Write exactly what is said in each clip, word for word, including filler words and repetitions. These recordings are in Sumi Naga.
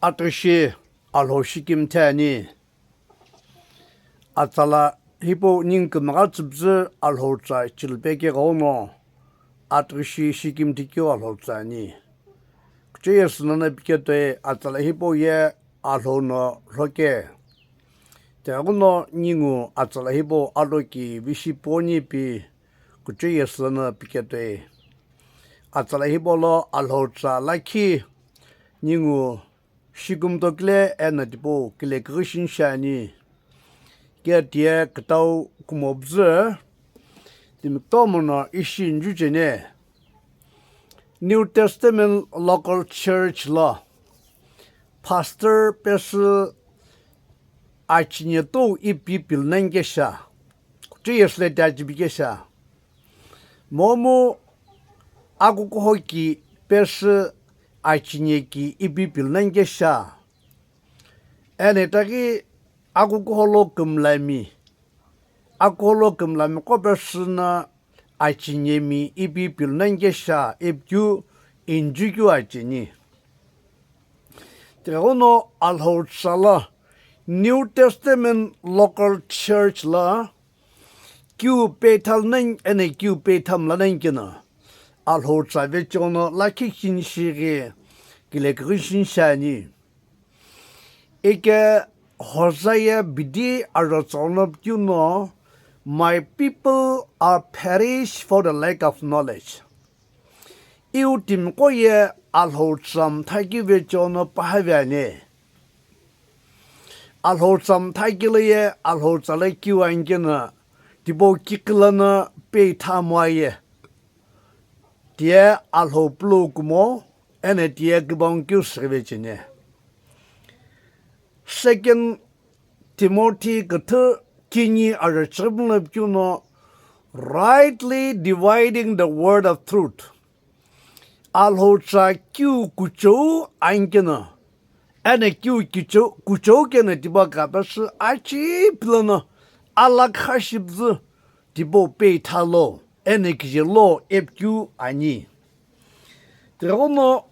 Atüshi Alhou shikimthe ani. Atsala hipau ningu kümgha tsüpüzü Alhou tsa chilpe keghono, atüshi shikimthi keu Alhou tsa ani. Kucheyesü nono piketoi atsala hipau ye Alhou no lhoke. Tighenguno ningu atsala hipau aloki vishi poni pi kucheyesü lono piketoi. Atsala hipau lo Alhou tsa lakhi ningu shikumtokile eno tipau kileküghü shiani. Ketiye kütau kumopüzü timi kutomo no ishi njucheni. New Testament local church lo pastor pesü achine tou ipi pilnani kesha. Kucheyesü le tiachibi kesha. Momu akukuho ki pesü achine ki ipi pilnani kesha. Eno itaghi akukuho lo kümlami, akukuho lo kümlami qo pesü no achinemi ipi pilnani kesha ipi keu injukeu acheni. Tighenguno Alhou tsa lo New Testament local church lo kiu peitha lono eno kiu peitha mlonani keno Alhou tsa vecheono lakhi kini shighi kileküghü shini shiani. Ike Hosea bidi ajo tsono pikeu no, "My people are perish for the lack of knowledge." Iu timiqo ye Alhou tsa mtha keu vecheono pahavi ani. Alhou tsa mtha keu lo ye Alhou tsa lo kiu ani keno tipau kikhi lono peitha moaye. Tiye Alhou pulou kumo eno tiye kibangu keu shighi vecheni. Second Timothy küthü kini ajo chighimu lo pikeu no, "Rightly dividing the word of truth." Alhou tsa kiu kuchou ani keno eno kiu kichou, kuchou keno tipau kha pesü achipi lono alakha shipüzü tipau peitha lo eno kije lo ipi keu ani. Tighenguno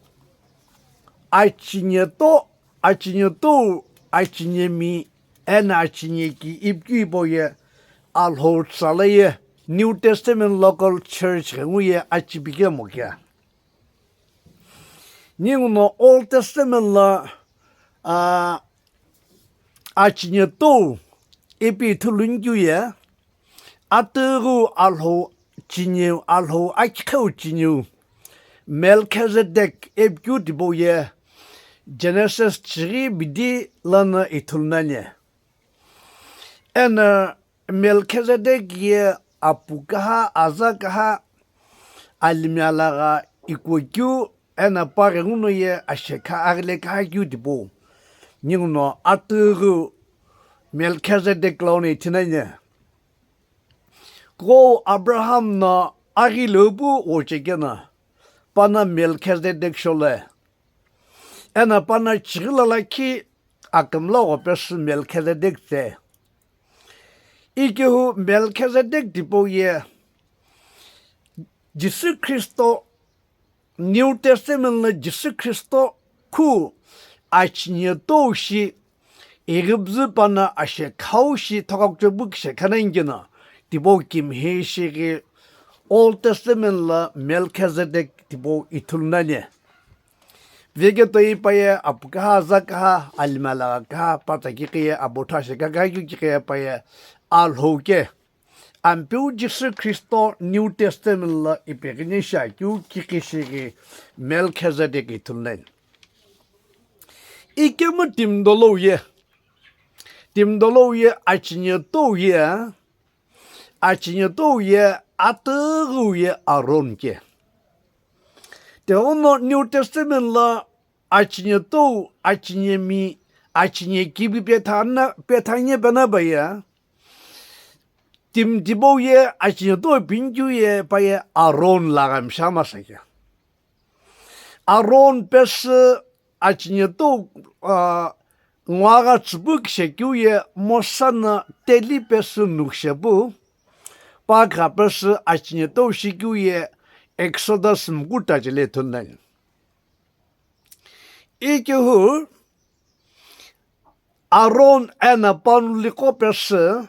achine to, achine tou, achinemi eno achine ki ipi keu hipau ye Alhou tsa lo ye New Testament local church ghengu ye achipi kemo kea. Ninguno Old Testament lo, ah, achine tou ipi ithulu nikeu ye, atüghüu Alhou chineu, Alhou akiqheu chineu Melchizedek ipi keu tipau ye Genesis chighi bidi lono ithulu nani. Eno Melchizedek ye apu kaha, aza kaha, alimi alagha ikuo keu, eno pa ghenguno ye ashekha aghile kaha keu tipau. Ninguno atüghüu Melchizedek lono ithi nani. Kuo Abraham no aghile pu wochekeno, pano Melchizedek sholo. Eno pano chighi lo lakhi akümla gho pesü Melchizedek tse. Ikehu Melchizedek tipau ye Jisü Khristo, New Testament lo Jisü Khristo khu achine tou shi, ighipüzü pano ashekhau shi, thoka kucho pu kishekha nani keno tipau kimhi shighi Old Testament lo Melchizedek tipau ithulu nani. Veke toi pa ye apu kaha, aza kaha, alimi alagha kaha, patsa kikhi ye, abotha shekha kaha keu kikhi ye pa ye Alhou ke Ampeu Jisü Khristo New Testament lo ipeghini shiakeu kikhi shighi Melchizedek ithulu nani. Ikemu timi dolo ye, timi dolo ye achine tou ye, achine tou ye atüghüu ye Aaron ke. Tighenguno New Testament lo achine tou, achinemi, achine kibi petha na, petha nye pena pa ye, timi tipau ye achine tou pinikeu ye pa ye Aaron lagha msha masa kea. Aaron pesü achine tou, ah, nguagha tsüpu kishekeu ye Mosa no teli pesü nukishe pu, pa kha pesü achine tou shikeu ye Exodus mkuta chele ithulu nani. Ikehu Aron eno panouliqo pesü,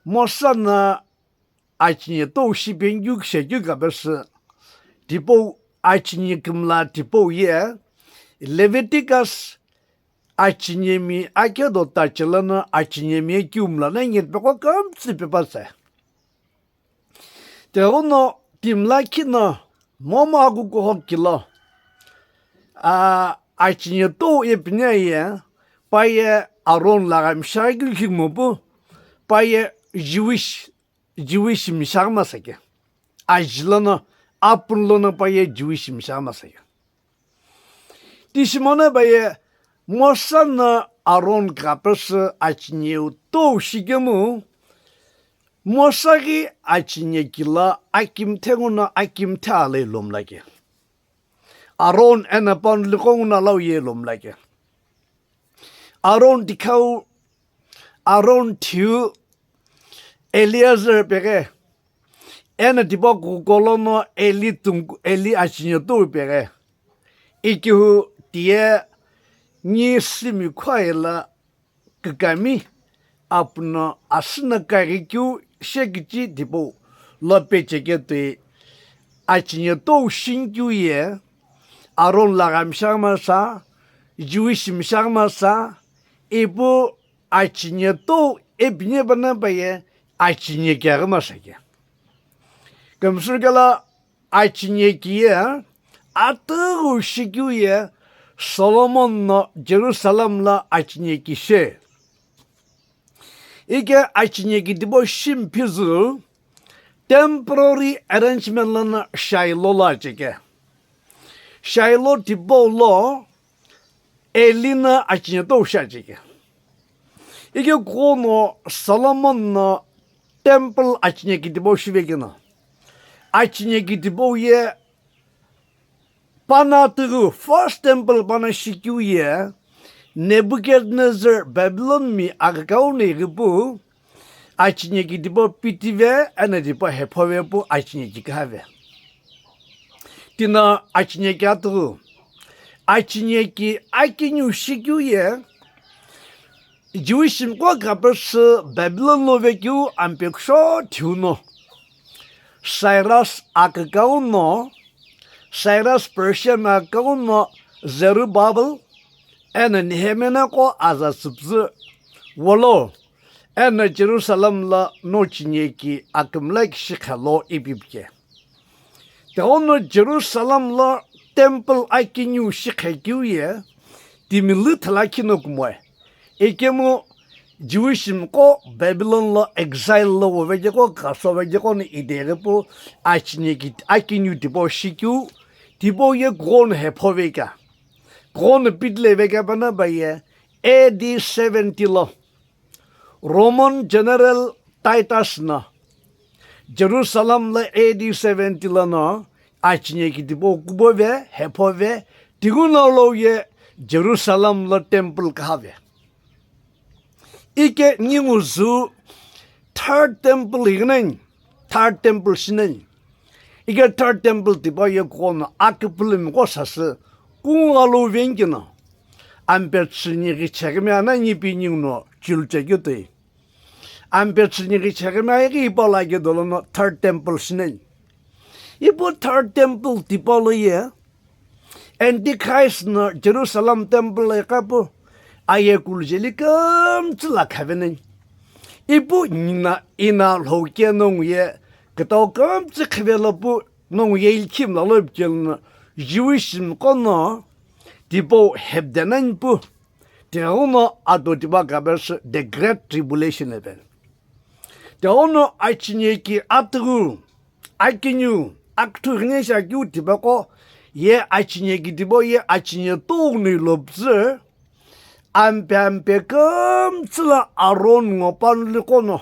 Mosa no achine tou shipeni keu kishe keu kapesü, tipau achine kümla tipau ye, Leviticus achinemi akedo tache lono achinemi ye keu mla na nge tipaqo kümtsü pepa tse. Tighenguno timi lakhi no momu akukuhou kilo, a, achine tou ye pine ye, pa ye Aron laga mishaghi keu kighimu pu, pa ye Jewish, Jewish mishaghi masa ke. Aji lono, apun lono pa ye Jewish mishaghi masa ke. Tishi mono pa ye Mosa no Aron kapesü achine tou shikemu, Mosa ghi achine kilo akimthe nguno akimthe alai lomla ke. Aron eno panouliqo nguno alau ye lomla ke. Aron tikhau, Aron thiu, Eleazar peghe, eno tipau kukulo no Eli tungku, Eli achine tou peghe. Ikihu tiye ni simi khuaye lo kükami, apuno asüna kaghi keu shekichi tipau lo peche ketoi achine tou shini keu ye, Aron laga mishaghi masa, Jewish mishaghi masa, ipu achine tou epine pano pa ye achine keghi masa ke. Kümsülu kelo achine ki ye atughu shikeu ye Solomon no Jerusalem lo achine ki she. Ike achine ki tipau shimi phizü temporary arrangement lono Shiloh lo acheke. Shiloh tipau lo Eli no achine tou shi acheke. Ike kuno Solomon no temple achine ki tipau shive keno, achine ki tipau ye pano tighi first temple pano shikeu ye Nebuchadnezzar Babylon mi akükau no ighi pu, achine ki tipau pitive eno tipau hephove pu achine ki kühave. Tino achine ki atughu, achine ki akiniu shikeu ye Jewish miqo kapesü Babylon lo vekeu ampe kusho thiu no, Cyrus akükau no, Cyrus Persia mi akükau no, Zerubbabel eno Nehemiah noqo aza tsüpüzü wolo, eno Jerusalem lo no chine ki akümla ki shikhe lo ipi pu ke. Tighenguno Jerusalem lo temple akiniu shikhe keu ye timi lütha lakhi no kumoe. Ikemu Jewish miqo Babylon lo exile lo wovekegho, khaso vekegho no ideghi pu achine ki akiniu tipau shikeu, tipau ye kuno hephove ka. Kuno pitile veka pano pa ye A D seventy lo Roman General Titus no Jerusalem lo A D seventy lono achine ki tipau kupove, hephove, tighenguno lo ye Jerusalem lo temple kühave. Ike ningu zü third temple ighineni, third temple shineni. Ike third temple tipau ye kuno aküpülü miqo sasü kungu alou veni keno, ampe tsüni ghi cheghimi ana nipi ningu no chilu chekeu toi. Ampe tsüni ghi cheghimi aghi ipa lo ake dolono third temple shineni. Ipu third temple tipau lo ye Antichrist no Jerusalem temple lo iqa pu, ayekulu jeli kümtsü lo khaveneni. Ipu nina ina lhou ke nongu ye kütau kümtsü khivelo pu nongu ye ilikhi mla lo ipikelo no Jewish miqo no tipau hepdenani pu. Tighenguno ado tipau kapesü the Great Tribulation epeni. Tighenguno achine ki atughu, akiniu, aküthu ghine shi akeu tipaqo ye achine ki tipau ye achine tou no ilo püzü, ampe ampe kümtsü lo Aron ngo panouliqo no,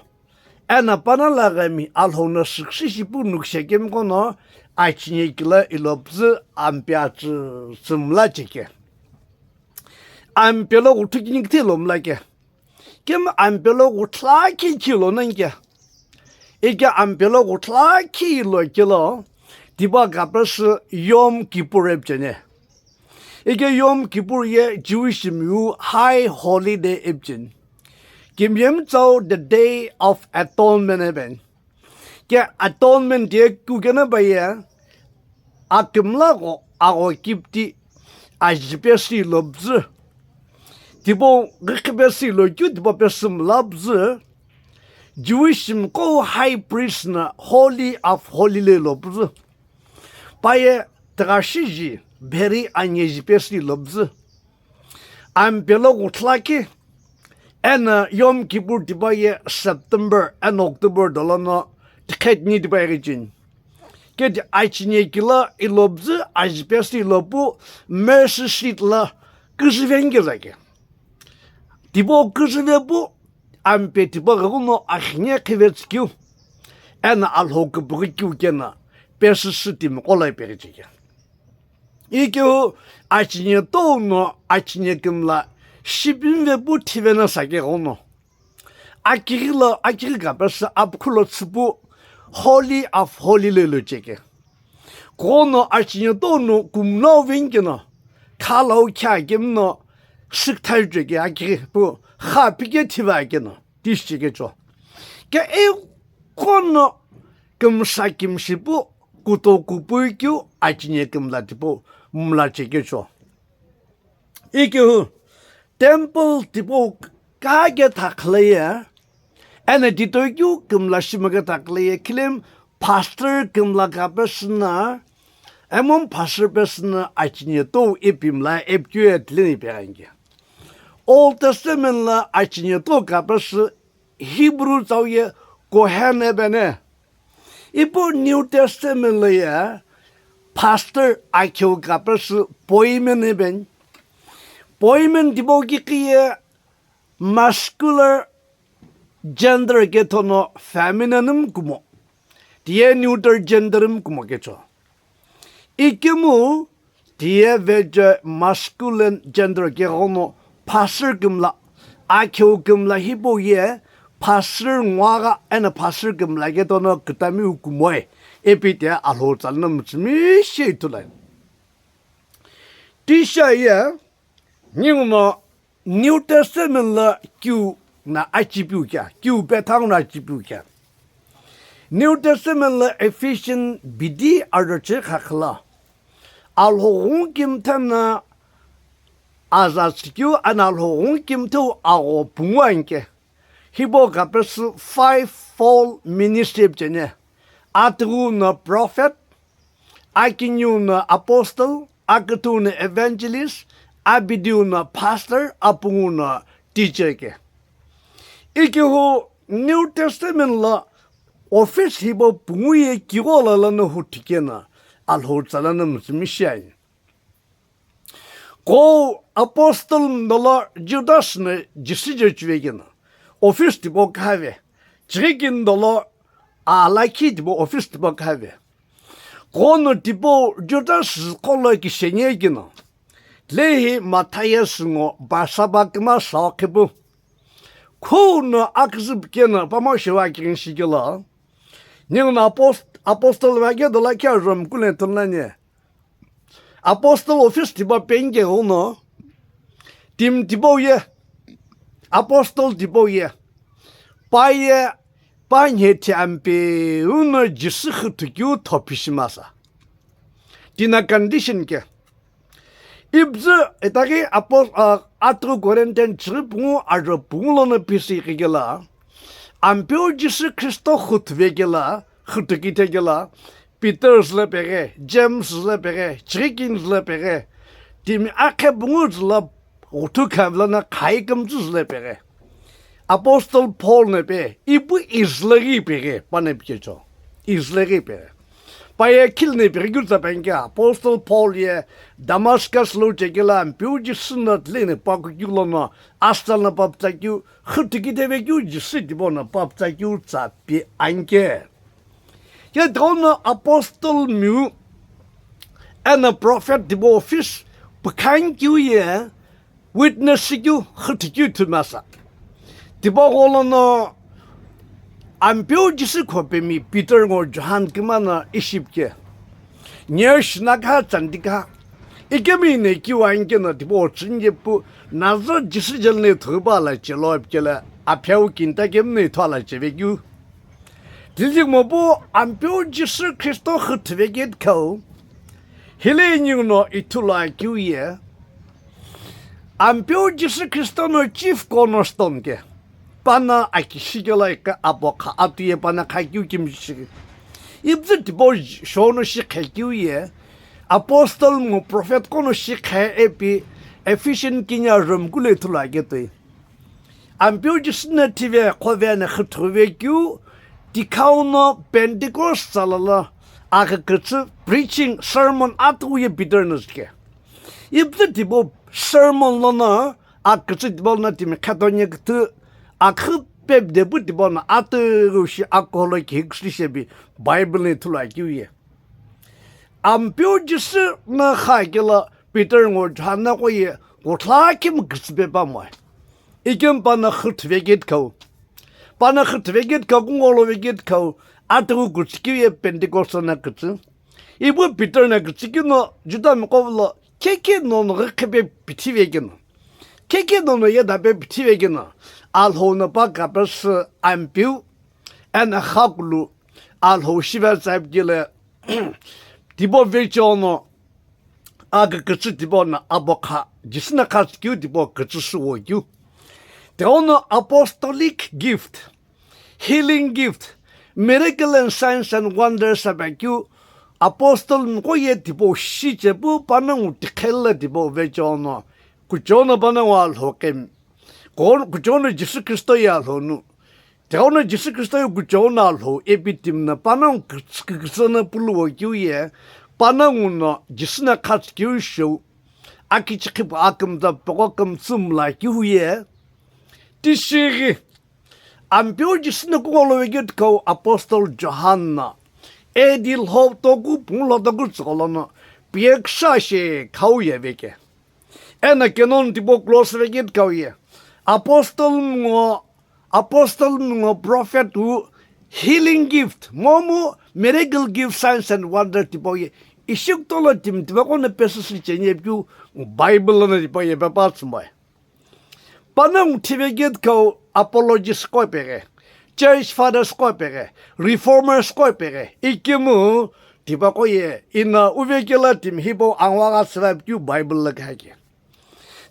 eno pano laghami alhou no süküsü shipu nukishe kemiqo no achine ki lo ilo püzü ampe atsü tsü mla cheke. Ampe lo ghuthu kini kithi lo mla ke. Kemu ampe lo ghuthu lakhi khi lo nani ke. Ike ampe lo ghuthu lakhi lo kelo, tipau kapesü Yom Kippur ipcheni. Ike Yom Kippur ye Jewish miu high holiday ipi cheni. Kimiye mütsau the Day of Atonement ipi ani. Ke atonement ye kukena pa ye, akümla gho agho kipti aji pesü ilo püzü. Tipau ghikhi pesü ilo keu tipau pesü mla püzü. Jewish miqo high priest na Holy of Holy lo ilo püzü. Pa ye tigha shiji bheri anyeji pesü ilo püzü. Ampelo ghuthla ki, eno Yom Kippur tipau ye September eno October dolono tikhet ni tipau ye cheni. Kedi achine kilo ilo püzü aji pesü ilo pu mercy seat la küzüve nge zake. Tipau küzüve pu ampe tipau ghenguno akhine khivetsü keu, eno alhou küpüghü keu keno pesü sü timiqo lo ipeghi cheke. Ikeu achine tou no achine kümla shipimve pu thiveno sake ghono. Akighi lo, akighi kapesü apukhu lo tsüpu Holy of Holy lo ilo cheke. Ghono achine tou no kumnau vengikeno, khalau khe akemno sükthai cheke akighi pu kha pike thiva akeno. Tishi chekecho. Ke ighono kümsa kimshi pu kuto kupui keu achine kümla tipau mla chekecho. Ikeu temple tipau kake thakhla ye, eno titoi keu kümla shimake thakhla ye, khilemu pastor kümla kapesü na, emom pastor pesü na achine tou ipi mla ipi keu ye tileni ipeghanike. Old Testament la achine tou kapesü Hebrew tsau ye Kohen ipi ani. Ipu New Testament lo ye pastor akheu kapesü poimen ipi ani. Poimen tipau kikhi ye muscular gender kethono feminine mi kumo. Tiye neuter gender mi kumo kecho. Ikemu tiye veje masculine gender keghono pastor kümla, akheu kümla hipau ye pastor ngogha eno pastor kümla ketono kütamiu kumoi ipi tiye Alhou tsa lono mütsümishei ithulu ani. Tisha ye ninguno New Testament lo kiu no achipiu kea, kiu petha nguno achipiu kea. New Testament lo Ephesian bidi ajoche khakhla, Alhou ghungu kimthe no aza tsükeu eno Alhou ghungu kimtheu agho pungu anke. Hipau kapesü five fold ministry ipi cheni. Atughu no prophet, akiniu no apostle, akütüu no evangelist, abidiu no pastor, apungu no teacher ke. Ikeu New Testament lo office hipau pungu ye kighola lono hu thikeno Alhou tsa lono mütsümishei ani. Qo apostle dolo Judas no Jisü je chuvekeno office tipau khave. Chighi kini dolo alakhi tipau office tipau khave. Qo no tipau Judas qo lo kisheniye keno. Lehi Matthias ngo Barsaba kima sao khipu. Khou no aküzü pükeno pamo shiva kirin shikelo. Ninguno apost-, apostle va ke dola kya rom kulen tonlani. Apostle office tipau penike ghono, timi tipau ye, apostle tipau ye, pa ye, pa nhe thi ampeu no Jisü xüthükeu thopishimasa. Tina condition ke. Ipüzü itaghi apos-, a, atughu Corinthian chighi pungu ajo pungu lono pisi iqikela, Ampeu Jisü Khristo xüthüvekela, xüthükithekela, Peter züle peghe, James züle peghe, chighi kini züle peghe, timi akhe pungu züle ghuthu khavilo no khai kümtsü züle peghe. Apostle Paul no pe, ipu izüle ghi peghe, pane pikecho. Izüle ghi peghe. Pa ye khilni peghe keu tsa penike, Apostle Paul ye Damascus lo chekela Ampeu Jisü no tileni pa kukeu lono, astal no paptsakeu, xüthükithevekeu Jisü tipau no paptsakeu tsa pi anike. Ke tighono apostle miu eno prophet tipau office pükhan keu ye witness keu xüthükeu ithumasa. Tipau gholono Ampeu Jisü khopemi Peter ngo Johan kima no ishi pike. Nye shinakha tsandikha Ikemu ino kiu ani keno tipau chünye pu, nazo Jisü jeli no ithulu pa la chelo ipikelo, apheu kinta kemu no ithu ala chevekeu. Tizimo pu Ampeu Jisü Khristo hüthüvekeu khau, hile ninguno ithulu akeu ye, Ampeu Jisü Khristo no chief cornerstone ke. Pana aki shikela ika apokha atuye pana khakeu kimshi. Ibzu tipau shono shikhekeu ye, apostle ngo prophet kono shikhe epi Ephesian kinya Rome kule ithulu aketoi. Ampeu Jisü no thive khove no hüthüvekeu, tikhau no Pentecost tsala lo, akükütsü preaching sermon atuye Peter no zike. Ibzu tipau sermon lono, akükütsü tipau lono timi khatonye küthü, akhü pep depu tipau no atughu shi akolo kihiküsü shepi Bible no ithulu akeu ye. Ampeu Jisü no khakelo Peter ngo John no ko ye, kuthla kimu kütsü pepa moe. Ikemu pana hüthüvekeu khau. Pana hüthüvekeu khau, kungolo vekeu khau, atughu kütsü keu ye Pentecost no kütsü. Ipu Peter no kütsü keno, Juda miqo lo, keke nono ghi khipe pithivekeno. Keke nono ye dape pithivekeno. Alhou no pa kapesü Ampeu, eno khakulu, Alhou shive tsa ipikelo, tipau vecheono, akükütsü tipau no apokha, Jisü no khatsükeu tipau kütsü süwokeu. Tikhau no apostolic gift, healing gift, miracle and signs and wonders apikeu, apostle miqo ye tipau shiche pu panongu tikhelo tipau vecheono, kuchou no panongu Alhou kemi, ko-, kuchou no Jisü Khristo ye Alhou nu. Tikhau no Jisü Khristo ye kuchou no Alhou ipi timi no panongu kükütsü no puluwokeu ye, panongu no Jisü no khatsükeu shou, akichikhipu akümtsa peko kümtsü mlakeu ye, tishighi, Ampeu Jisü no kungolo vekeu khau apostle John no, A D lho toku pungu lho toku tsügholo no, piyeküsü shi khau ye veke. Eno canon tipau close vekeu khau ye, apostle ngo, apostle ngo prophet wu healing gift, momu miracle gift, signs and wonder tipau ye, ishi kutolo timi tipaqo no pesü shi cheni ipikeu Bible lono tipau ye pepa tsü moe. Panongu thivekeu khau apologist qo ipeghi, church fathers qo ipeghi, reformers qo ipeghi, ikemu tipaqo ye, ino uvekelo timi hipau angwa gha süvapikeu Bible lo khake.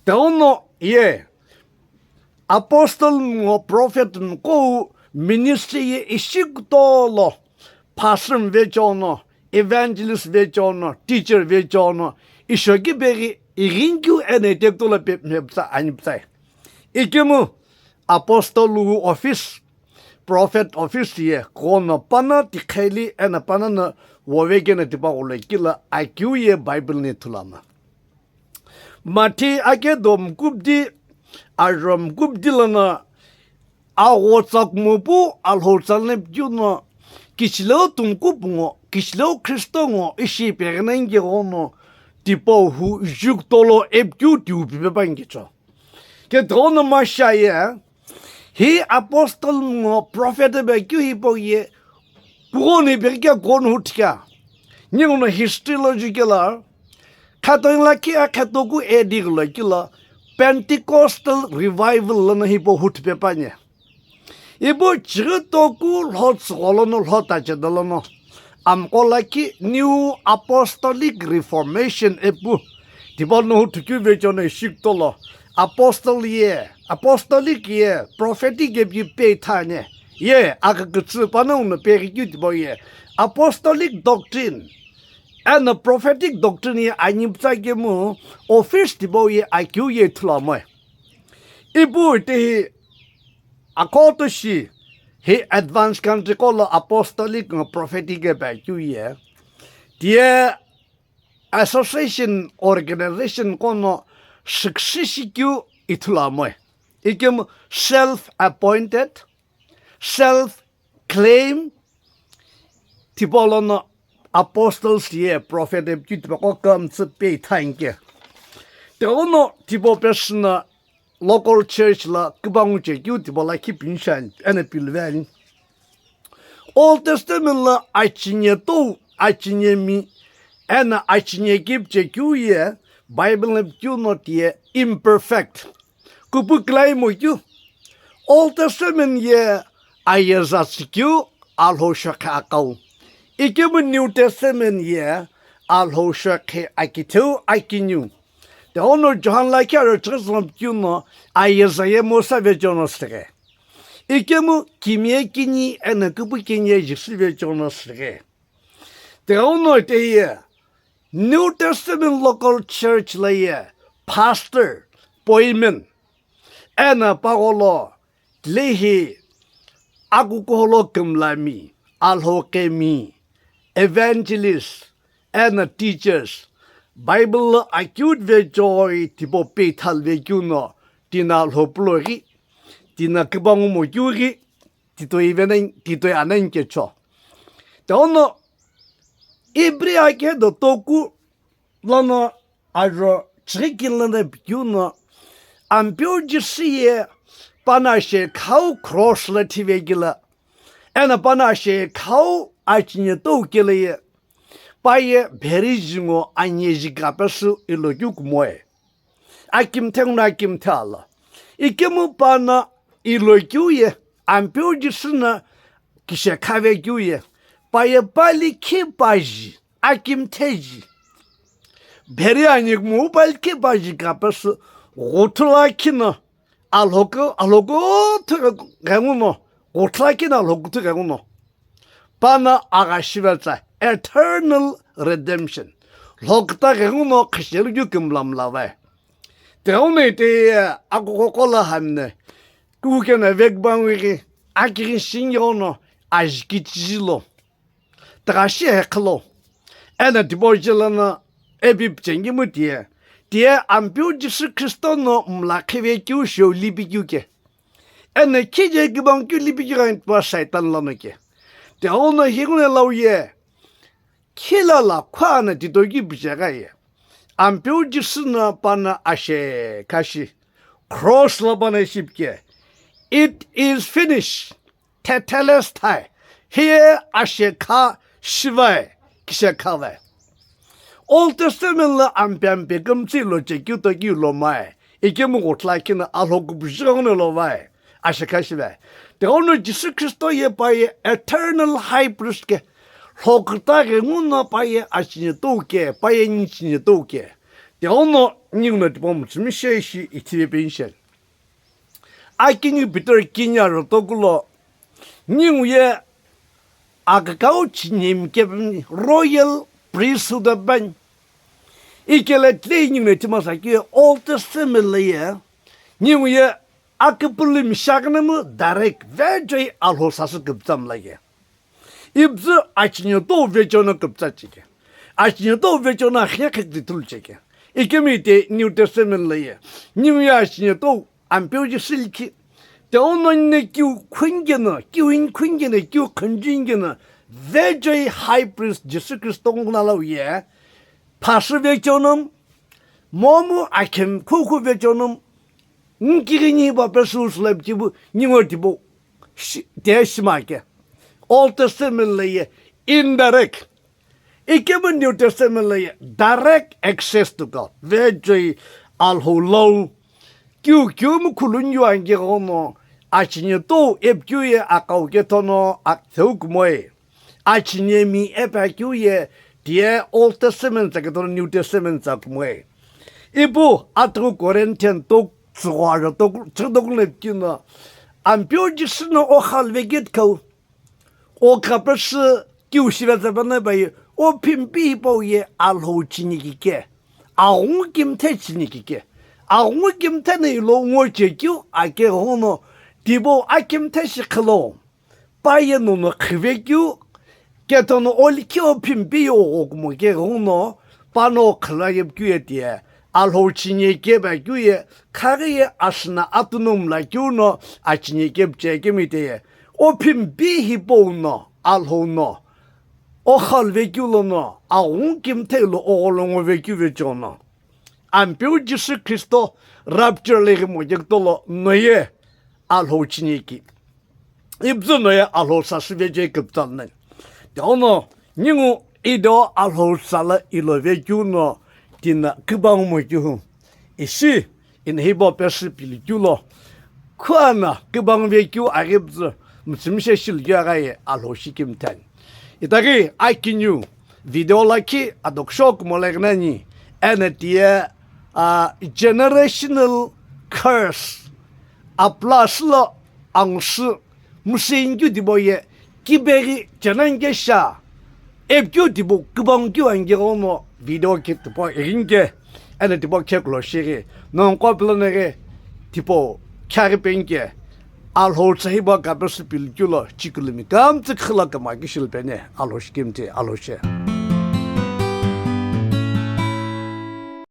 Tikhau no ye, apostle ngo prophet miqo wu ministry ye ishi kutolo, pastor vecheono, evangelist vecheono, teacher vecheono, ishoki peghi ighinkeu eno iteku tolo pe mhepütsa anipütsa. Ikemu apostle wu office, prophet office ye kono pana tikheli eno pana no wovekeno tipaqo lo kilo akeu ye Bible no ithulu ama. Mathi akedo mkupdi, ajo mkupdi lono, agho tsa kumo pu Alhou tsa lono pikeu no, kichileu tungkupu ngo, kichileu Khristo ngo ishi peghi no ingeghono, tipau hu jukutolo ipikeu tiu pipe pa ingecho. Ke tikhau no masha ye, hi apostle ngo prophet ipikeu hipau ye, kughou no ipeghi kea kughou no huthikea. Ninguno history lo jukelo, khatongu lakhi akhatoku A D gholo kilo, Pentecostal revival lono hipau huthupe pa nye. Ipu chighi toku lho tsügholo no lho tache dolo no, amqo lakhi New Apostolic Reformation ipu, tipau no huthukeu vecheono ishi kutolo, apostle ye, apostolic ye, prophetic ye pi peithane, ye, akükütsü panongu no peghikeu tipau ye, apostolic doctrine, eno prophetic doctrine ye anipütsa kemu, office tipau ye akeu ye ithulu amoe. Ipu itehi, akhoto shi, hi advanced country qo lo apostolic ngo prophetic ipi akeu ye, tiye association organization qo no success ikeu ithulu amoe. Ikemu self appointed, self claim, tipau lono apostles ye prophet ipikeu tipaqo kümtsü peithane ke. Tikhau no tipau pesü no local church lo küpangu chekeu tipau lakhi pinisha eno pilve ani. Old Testament lo achine tou, achine mi, eno achine kipu chekeu ye, Bible no pikeu no tiye imperfect. Kupu kilaimo keu. Old Testament ye ayeza tsükeu Alhou shokhe akau. Ikemu New Testament ye Alhou shokhe akitheu akiniu. Tighenguno John lakhi aro chighi zülo pikeu no ayeza ye Mosa vecheono sükhe. Ikemu kimiye kini eno kupu kini ye Jisü vecheono sükhe. Tighenguno tiye New Testament local church lo ye pastor, poimen, eno pagholo tilehi akukuholo kümlami, alhoqemi, evangelist, eno teachers, Bible lo acute vechoi tipau peithal vekeu no, tina lhopuloghi, tina kibangu mokeu ghi, titoi venai, titoi anai kecho. Tighenguno Ibri akhe do toku lono aro chighi kini lono pikeu no, Ampeu Jisü ye pano ashekhau cross lo thivekelo, eno pano ashekhau achinye tou kelo ye, pa ye pheri jingo anye ji kapesü ilo keu kumoe. Akimthe nguno akimthe alo. Ikemu pano ilo keu ye, Ampeu Jisü no kishekha vekeu ye, pa ye pa likhi pa ji, akimthe ji. Pheri anyi kumo pa likhi pa ji kapesü ghuthu lakhi no, alhoku, alhoku thu ghenguno, ghuthu lakhi no alhoku thu ghenguno. Pano agha shivetsa, eternal redemption. Lhokuta ghenguno khishelu keu kümlamla vai. Tighenguno ite akukuqo lo hamne, kukeno vekbangui ghi, akighi shingi ono, ajiki chiji lo. Tighashi hekhilo. Eno tipau je lono epi pichengi mu tiye. Tiye Ampeu Jisü Kristo no mlakhi vekeu shou lipikeu ke. Eno khije kibangu keu lipikeu ghenguno tipau Saitan lono ke. Tighenguno highuno lau ye. Khila la khuano titoki pichegha ye. Ampeu Jisü no pano ashekha shi. Cross lo pano ishi pike. It is finished. Tetelestai. Hiye ashekha shivai. Kishekha vai. Old Testament lo ampe ampe kümtsü lo chekeu toki lo mai. Ikemu ghuthu lakhi no alhoku buji ghenguno lo vai. Ashekha shive. Tighenguno Jisü Kristo ye pa ye eternal high priest ke. Lhokuta ghenguno pa ye achinye tou ke, pa ye ni chinye tou ke. Tighenguno ninguno tipau mütsümishei shi ithive pension. Akini Peter kini aro toku lo. Ningu ye akakau chinyemi kepeni royal priesthood apani. Ikelo tilehi ninguno ithima sakeu ye Old Testament lo ye. Ningu ye akipulu mishakinemu direct vechoi Alhou sasü küpütsa mlake. Ipüzü achinye tou vecheono küpütsa cheke. Achinye tou vecheono akhe khekti thulu cheke. Ikemu ite New Testament lo ye. Ningu ye achinye tou Ampeu Jisü likhi. Tighenguno ne kiu khunike no, kiu in khunike no, kiu khunju inike no. Vechoi high priest Jisü Kristo nguna lau ye. Phasü vecheono, momu akhem khukhu vecheono, nkighi ni ba pesu sula bichibu, ningo tipau. Shi-, te shima ke. Old Testament lo ye indirect. Ikemu New Testament lo ye direct access to God. Vechoi Alhou lau. Kiu kiu mu khulunyu anke ghono. Achinye tou epikeu ye akau kethono aktheu kumoe. Achinye mi epakeu ye tiye Old Testament tsa kethono New Testament tsa kumoe. Ipu atughu Corinthian tou tsügho aro tou tsügho tou le kino. Ampeu Jisü no o khalve git kau. O kapesü kiu shive tsapana bai, o phimpi hipau ye Alhou chiniki ke. Aghungu kimthe chiniki ke. Aghungu kimthe no ilo ngo chekeu ake ghono tipau akimthe shi khilo. Pa ye nono khivekeu, kethono o likhi o phimpi ye o kumo ke ghono, pano khila ye keu ye tiye. Alhou chinye keba keu ye, khaghi ye asüna atuno mla keu no, achinye keba che kemi te ye. O phimpi hipau no, Alhou no. O khalve keu lono, aghungu kimthe lo ogholo ngo vekeu vecheono. Ampeu Jisü Kristo rapture lo ghimo kekutolo no ye, Alhou chinye ki. Ipüzü no ye Alhou sasü veche küpütsa nani. Tighenguno, ningu ido Alhou sala ilo vekeu no, tina kübang mo keu hu. Ishi, ina hipau pesü pili keu lo, khuana kübang ve keu aghipüzü mütsümishei shi likeu aghi ye Alhou shikimthi ani. Itaghi akiniu video lakhi adoksho kumo lo ighi nani, eno tiye, ah, generational curse, apla asü lo angusü, müsüinkeu tipau ye, kibeghi chenani kesha, epikeu tipau kübangkeu ani keghono video ke tipau ighini ke, eno tipau khe kulo shighi, nongu qo pelo no ghi tipau khe aghi peni ke, Alhou tsa hipau kapesü pili keu lo, chikulumi kamtsü khila kama kishi lo peni, Alhou shikimthi, Alhou she.